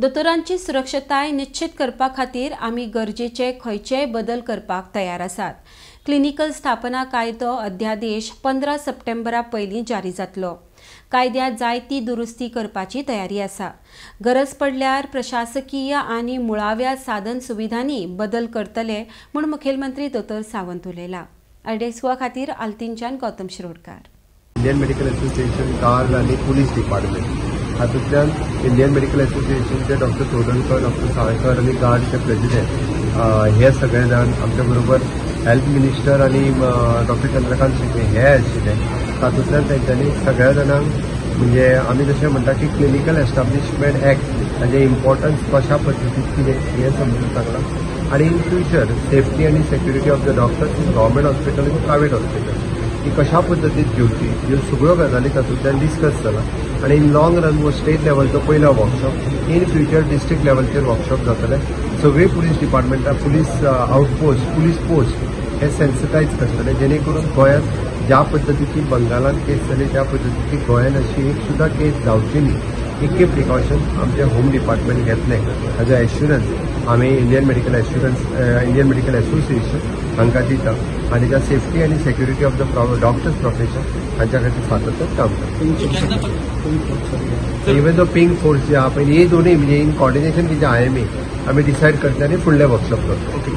दोतोरांची सुरक्षताय निश्चित करपा खातीर आमी गरजेचे खंयचेय बदल करपाक तयार आसात. क्लिनिकल स्थापना कायदो अध्यादेश 15 सप्टेंबरा पयलीं जारी जातलो. कायद्यांत जायती दुरुस्ती करपाची तयारी आसा. गरज पडल्यार प्रशासकीय आनी मुळाव्या साधन सुविधांनी बदल करतले म्हूण मुखेलमंत्री दोतोर सावंत उलयला. आयडेक्सवा खातीर आल्तीनच्यान Gautam Shirodkar. Indian Medical Association, guard आनी पुलीस डिपार्टमेंट हातूंतल्यान इंडियन मेडिकल असोसिएशनचे डॉक्टर चोडणकर, डॉक्टर साळकर आनी गार्डचे प्रेसिडेंट हे सगळे जाण आमच्या बरोबर हेल्थ मिनिस्टर आनी डॉक्टर चंद्रकांत शेट्ये हे आशिल्ले. तातूंतल्यान तेंच्यांनी सगळ्या जाणांक म्हणजे आमी जशें म्हणटा की क्लिनिकल एस्टाब्लिशमेंट एक्ट हाजें इम्पॉर्टन्स कशा पद्दतीन कितें हें समजून सांगलां आनी इन फ्युचर सेफ्टी आनी security of the doctors in government hospital आनी प्रायवेट हॉस्पिटल ही कशा पद्दतीन घेवची ह्यो सगळ्यो गजाली तातूंतल्यान डिस्कस जाला. आनी इन लॉंग रन हो स्टेट लेवलचो पयलो वर्कशॉप, इन फ्युचर डिस्ट्रिक्ट लेवलचेर वर्कशॉप जातले. सगळीं पुलीस डिपार्टमेंटां, पुलीस आउटपोस्ट, पुलीस पोस्ट हे सेन्सिटायज करतले, जेणे करून गोंयांत ज्या पद्दतीची बंगालान केस जाली त्या पद्दतीची गोंयांत अशी एक सुद्दां केस जावची न्ही इतके प्रिकॉशन आमचे होम डिपार्टमेंट घेतले हाजो एश्युरन्स आमी इंडियन मेडिकल असोसिएशन हांकां दिता आनी त्या सेफ्टी आनी security of the doctors profession हांच्या खातीर सातत्यान काम करता. इवन जो पिंक फोर्स जे आहा पळय, ही दोनूय म्हणजे in coordination with IMA आमी डिसायड करतले आनी फुडले वर्कशॉप करतले.